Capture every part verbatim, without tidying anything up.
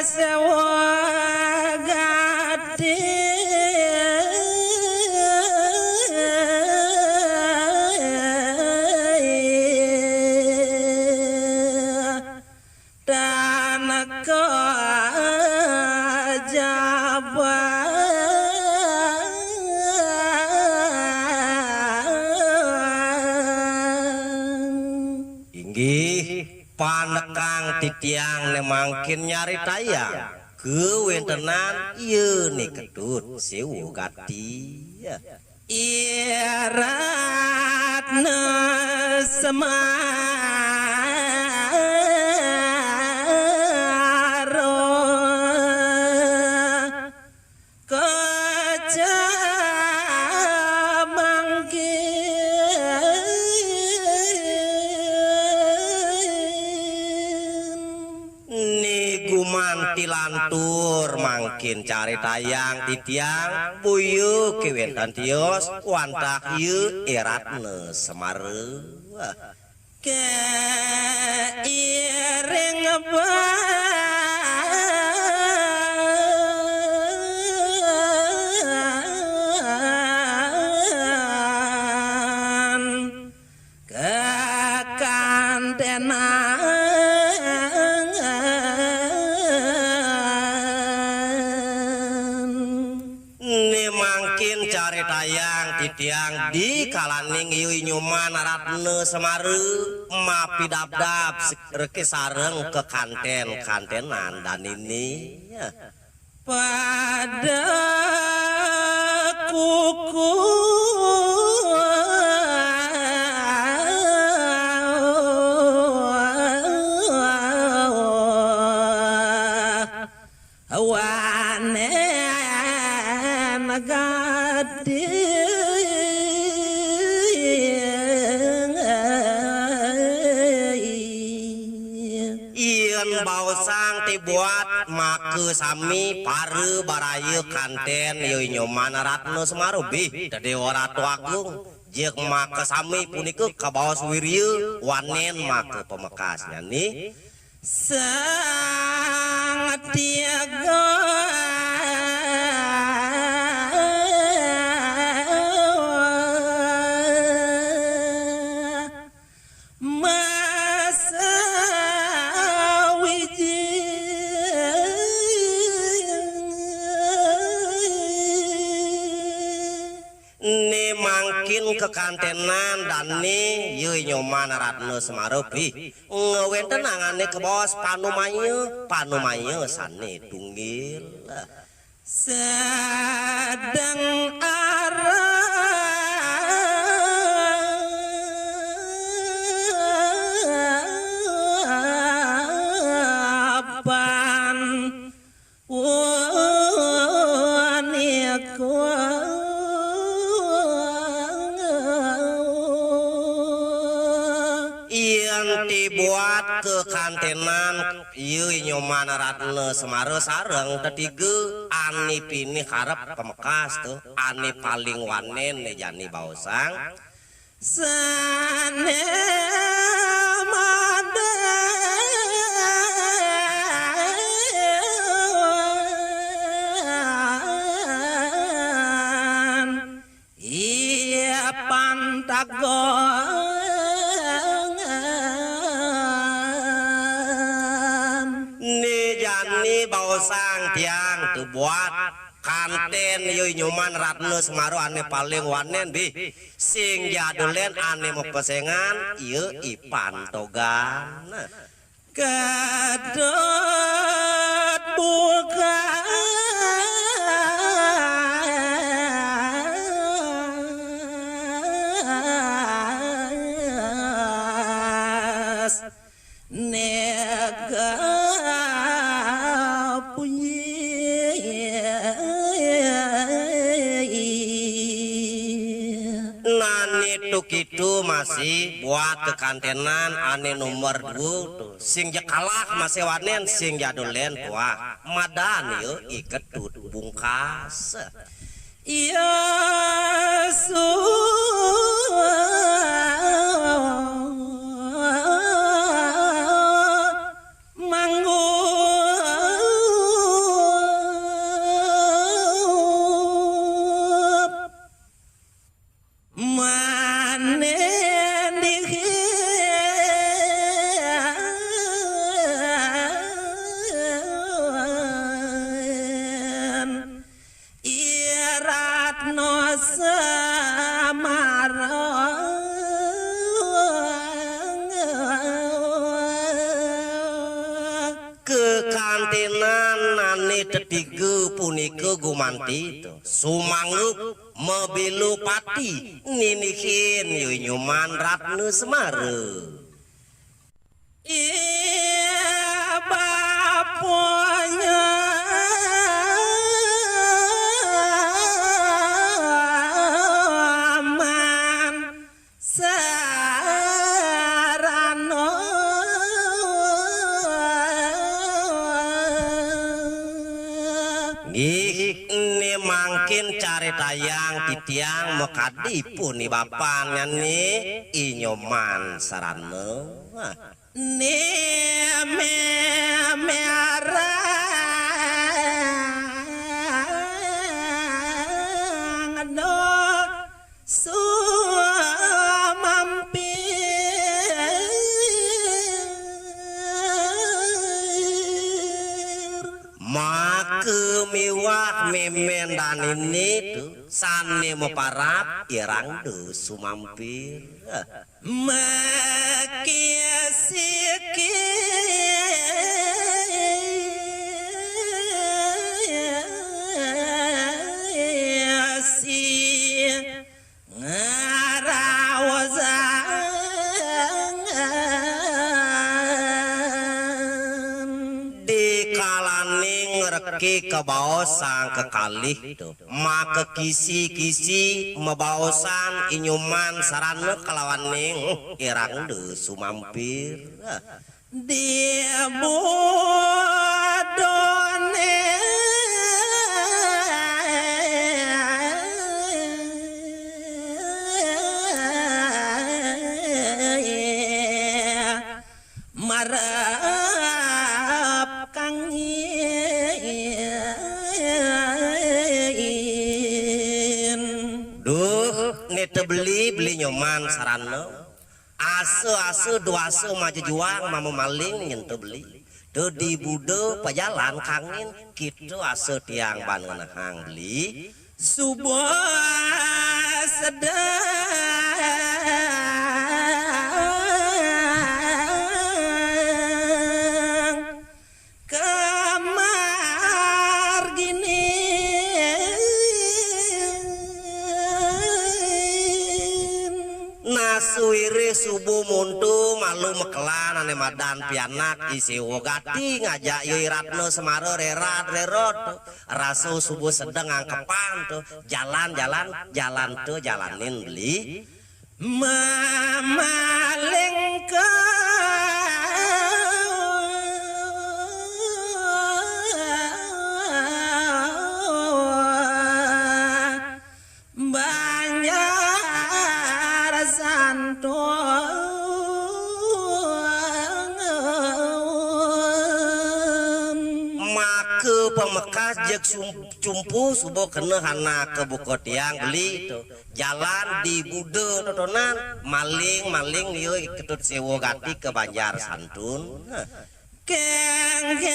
Sewa gati dan kejabang. Inggih, panekang titiang né mangkin nyaritayang kawéntenan ia Ni Ketut Séwa Gati. Iratna Semara kaca mangkin. Ni gumanti lantur mangkin caritayang titiang, boya kawéntenan tios wantah ia I Ratna Semara. Kairing ban kakantenan. Né mangkin caritayang titiang di kalaning ia I Nyoman Ratna Semara mapidabdab riki sareng kakantén-kanténan daniné. Pada kuku wanén gading. Yén baosang ti buat maka sami para baraya kantén ia I Nyoman Ratna Semara, bih Déwa Ratu Agung, jeg maka sami punika kabaos wirya wanén maka pamekasnyané. Sang tiga masa wiji. Né mangkin kakanténan dané ia I Nyoman Ratna Semara, bih ngawéntenang ané kabaos panumaya, panumaya sané tunggil. Sedeng arapan punika. Yén ti buat kakanténan ia I Nyoman Ratna Semara sareng tetiga ané pinih arep pamekas to, ané paling wanén né jani baosang. Sané madan ia pantagongan. Né jani baosang tiang to buat kantén ia I Nyoman Ratna Semara ané paling wanén, bih sing ja dulén ané mapesengan ia I Pantogan. Kedut bukas nega punyi. Nah, nitu kitu masih buat kakanténan ané nomor dua to. Sing ja kalah masih wanén, sing ja dulén tuah. Madan ia I Ketut Bungkas. Iya sumanggup manendihin. Iratna Semara. Kekantenan ané tetiga punika gumanti to. Sumanggup mabilu pati ninihin Yu Nyoman Ratna Semara. Iya bapanya man sarana. Nggih, né mangkin caritayang titiang makadi pun i bapannya né I Nyoman Sarana. Né mémérang do sumampir. Maka miwah mémén daniné to, sané maparab irang do sumampir. Makisiki si ngaraosan. Dikalaning reki kabaos sang kekalih to, makakisi-kisi mabaosan I Nyoman Sarana kalawaning irang da sumampir. Di budoné marep kangin. Duh, né tebeli, beli Nyoman Sarana. Asa-asa duasa majejuang mamamaling nyen to beli. To di buda pajalan kangin, kéto asa tiang ban ngenehang beli. Suba sedeng kamarginin. Nah, suwirih suba monto malu mekelan ané madan pianak I Séwa Gati ngajak Yui Ratna Semara rerat rerot. Rasa suba sedeng angkepan to, jalan-jalan, jalan to jalanin beli. Mamaling ka Banjar Santun. Maka pamekas jeg sum-, cumpu suba kena anak ka buka tiang beli to. Jalan di buda totonan, maling-maling liu Ketut Séwa Gati ka Banjar Santun. Kéngkén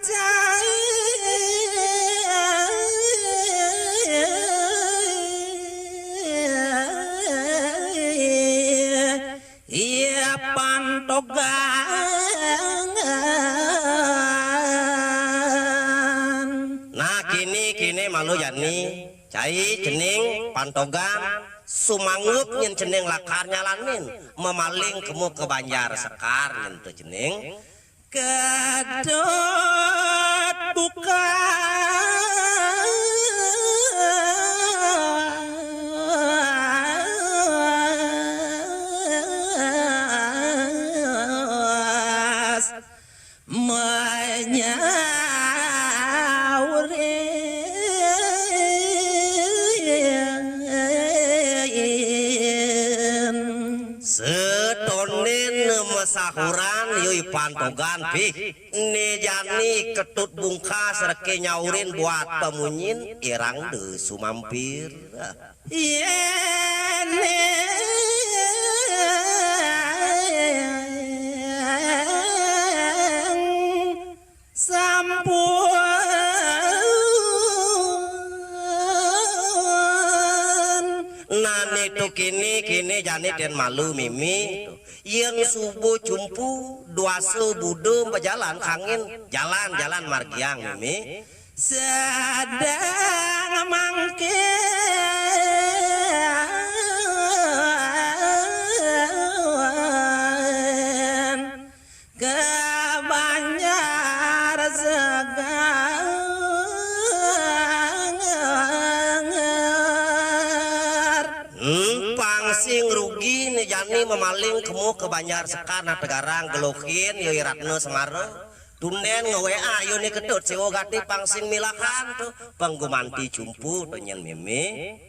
cai iya pantogan. Nah, kini, kini malu jani. Cai cening pantogan, sumanggup nyen cening lakar nyalanin, mamaling kemu ka Banjar Sekar nyen to cening. Kedut bukas. Manyaurin. Sahuran yo ipantogan pih. Né jani Ketut Bungkas rék nyaurin buat pamunyin, irang dé sumampir. Yén sampun. Nah, né to kéné, kéné jani dén malu mimi. Yén subuh cumpu, duasa buda majalan kangin, jalan-jalan margiang mimi. Sedeng mangkin ka Banjar Segar. Hmm, pang sing rugi né jani mamaling kemu ka Banjar Segar, nah tegarang gelokin yo i Ratna Semara. Tundén nge-W A yo né Ketut Séwagati, pang sing milahan to, pang gumanti cumpu to nyén mimi.